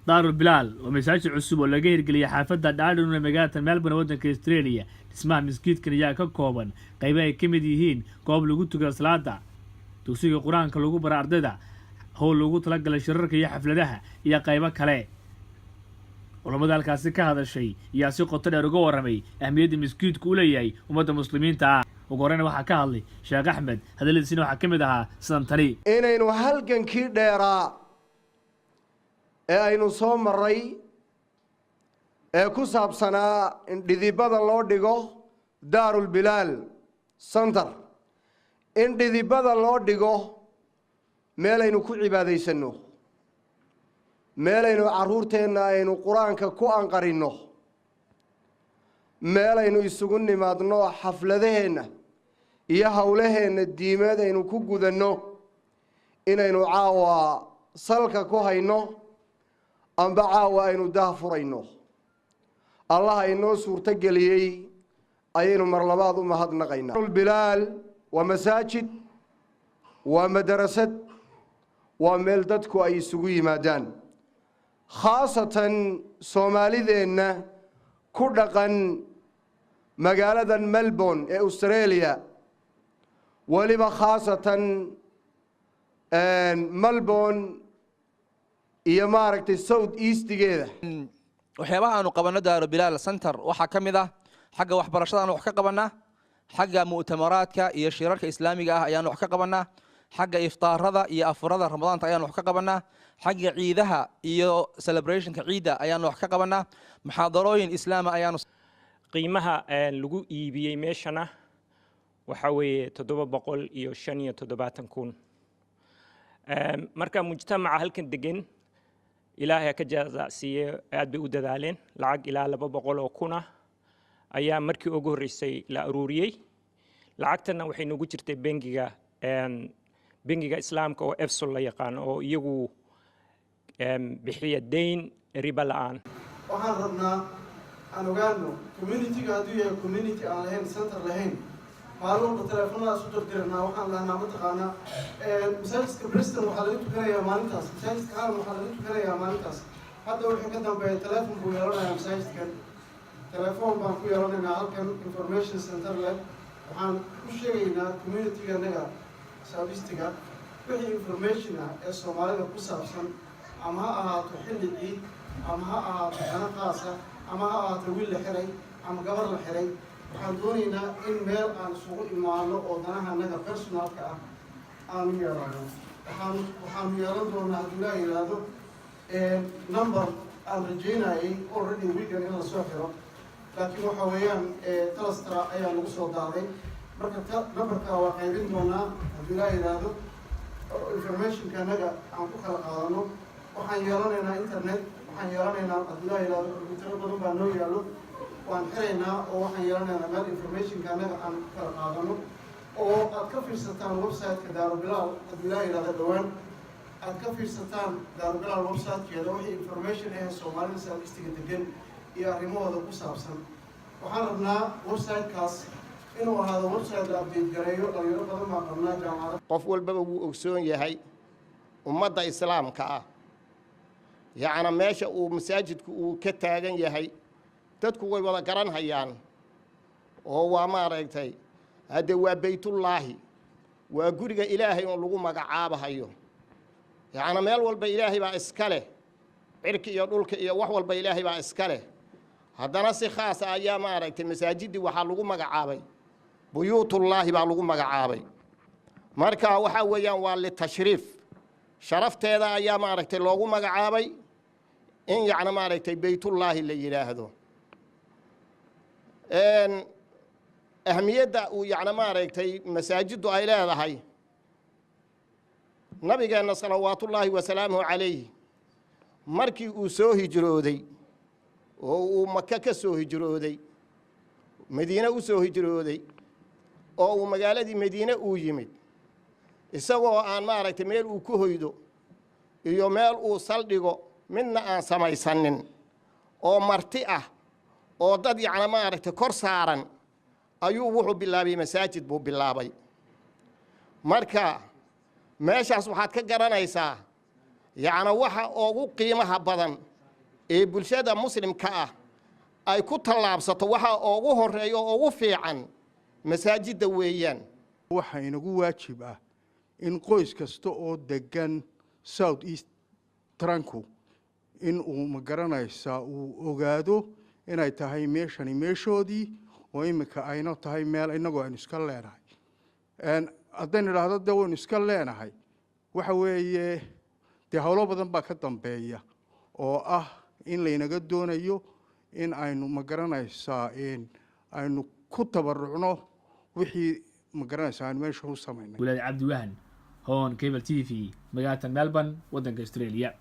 Daarul Bilaal waa masaajid cusub oo laga hirgeliyay xaafadda Dhaadhun ee magaalada Melbourne, waddanka Australia. Dhismaha masjidkan ayaa ka kooban qaybo ay ka mid yihiin goob lagu tukado salaada, dugsiga Qur-aanka lagu bara ardayda, howl loogu talagalay shirarka iyo xafladaha, iyo qaybo kale. Culammada halkaasi ka hadashay ayaa si qoto dheer uga warramay ahmiyadda masjidku u leeyahay ummadda Muslimiinta ah. Ugu horeyna waxaa ka hadlay Sheekh Axmed. Hadalladiisina waxaa ka mid ahaa sidan tani: Inaynu halgankii dheeraa ee aynu soo maray ee ku saabsanaa in dhidibada loo dhigo Daarulbilaal Center, in dhidibada loo dhigo meelaynu ku cibaadaysanno, meelaynu carruurteenna aynu Qur-aanka ku anqarinno, meelaynu isugu nimaadno, xafladaheenna iyo howlaheenna diimeed aynu ku gudanno, inaynu caawa salka ku hayno amba caawa aynu daah furayno. Allaha inoo suurto geliyey ayaynu mar labaad u mahadnaqaynaa. Bilaal waa masaajid, waa madarasad, waa meel dadku ay isugu yimaadaan, khaasatan Soomaalideenna ku dhaqan magaaladan Melbourne ee Australia, weliba khaasatan Melbourne iyo maaragtay South Eastigeeda. Waxyaabaha aanu qabanno Daaru Bilaal Center waxaa ka mid ah xagga waxbarashada aanu wax ka qabannaa, xagga mu'tamaraadka iyo shirarka Islaamiga ah ayaanu wax ka qabannaa, xagga iftaarada iyo afurada Ramadaanta ayaanu wax ka qabannaa, xagga ciidaha iyo celebrationka ciidda ayaanu wax ka qabannaa, muxaadarooyin Islaama ayaanu Qiimaha lagu iibiyey meeshana waxaa weeye 775,000. Marka mujtamaca halkan degan, Ilaahay ha ka jazaacsiiye, aad bay u dadaaleen. Lacag ilaa 200,000 ah ayaa markii ugu horreysay la aruuriyey. Lacagtana waxay noogu jirtay bengiga Islaamka oo EFSUL la yaqaano, oo iyagu bixiya deyn riba la'aan. Waxaan rabnaa aan ogaano communityga hadduu yahay community aan lahayn center lahayn, maalin walba teleefonadaas u dirdiranaa. Waxaan dhahnaa, mataqaanaa, masaajidka Bristol waxaa laga tukanayaa maalintaas, masaajidka Halam waxaa laga tukanayaa maalintaas. Hadda wixii ka dambeeya teleefon buu yeelanayaa masaajidkan, telefoon baan ku yeelanaynaa halkan, information center leh. Waxaan u sheegaynaa communityga naga South Eastiga wixii information ah ee Soomaalida ku saabsan, ama ha ahaato xilli ciid, ama ha ahaato dano khaasa, ama ha ahaato wiil la xiray ama gabar la xiray. Waxaan doonaynaa in meel aan isugu imaano oo danaha naga personalka ah aanu yeelano. Waxaanu yeelan doonaa, hadduu Ilaah yidhaahdo, number aan rajaynayay already weekend in lasoo xiro, laakiin waxa weeyaan Telstra ayaa nagu soo daaday. Marka numberka waa qaybin doonaa, hadduu Ilaah yidhaahdo, informationka anaga aan ku kala qaadano. Waxaan yeelanaynaa internet, waxaan yeelanaynaa, hadduu Ilaah yidhaahdo, kombiyuutaro badan baa noo yaallo, waan xiraynaa oo waxaan yeelanaynaa meel informationka annaga aan ku kala qaadano, oo aad ka fiirsataan website-ka Daarubilaal. Hadduu Ilaah yidhahdo, dhowaan aad ka fiirsataan Daarubilaal website-keeda wixii information ahe Soomaalida South Eastiga degan iyo arrimahooda ku saabsan. Waxaan rabnaa website-kaas inuu ahaado website la update gareeyo. Dhalinyaro badan baan qabnaa jaamacado. Qof walbaba wuu ogsoon yahay ummadda Islaamka ah, yacna meesha uu masaajidku uu ka taagan yahay dadku way wada garanhayaan, oo waa maaragtay hadde waa Beytullaahi, waa guriga Ilaahay un lagu magacaabahayo. Yacna meel walba Ilaahay baa iska leh, cirki iyo dhulka iyo wax walba Ilaahay baa iska leh. Haddana si khaasa ayaa maaragtay masaajiddii waxaa lagu magacaabay Buyuutullaahi baa lagu magacaabay. Marka waxaa weeyaan waa litashriif, sharafteeda ayaa maaragtay loogu magacaabay in yacna maaragtay Beytullaahi la yidhaahdo. Ahmiyadda uu yacna maaragtay masaajiddu ay leedahay, Nabigeenna salawaatullaahi wasalaamuhu calayh markii uu soo hijrooday oo uu Maka ka soo hijrooday, Madiine u soo hijrooday, oo uu magaaladii Madiine uu yimid, isagoo aan maaragtay meel uu ku hoydo iyo meel uu saldhigo midna aan samaysanin, oo marti ah oo dad yacna maaragtay kor saaran, ayuu wuxuu bilaabay masaajid buu bilaabay. Marka meeshaas waxaad ka garanaysaa yacna waxa ugu qiimaha badan. Ee bulshada Muslimka ah ay ku tallaabsato waxa ugu horeeya oo ugu fiican masaajidda weeyaan. Waxaa inagu waajib ah in qoys kasta oo degan South East Tranku in uu, ma garanaysaa, uu ogaado inay tahay meeshani meeshoodii oo iminka ayna tahay meel innagoo aynu iska leenahay. Haddaynu idhaahdo dee waynu iska leenahay, waxa weeye dee howlo badan baa ka dambeeya oo ah in laynaga doonayo in aynu, ma garanaysaa, aynu ku tabarucno wixii, ma garanaysaa, aynu meesha u samaynay. Walaad Cabdiwahan, Horn Cable TV, magaalada Melbourne, waddanka Australia.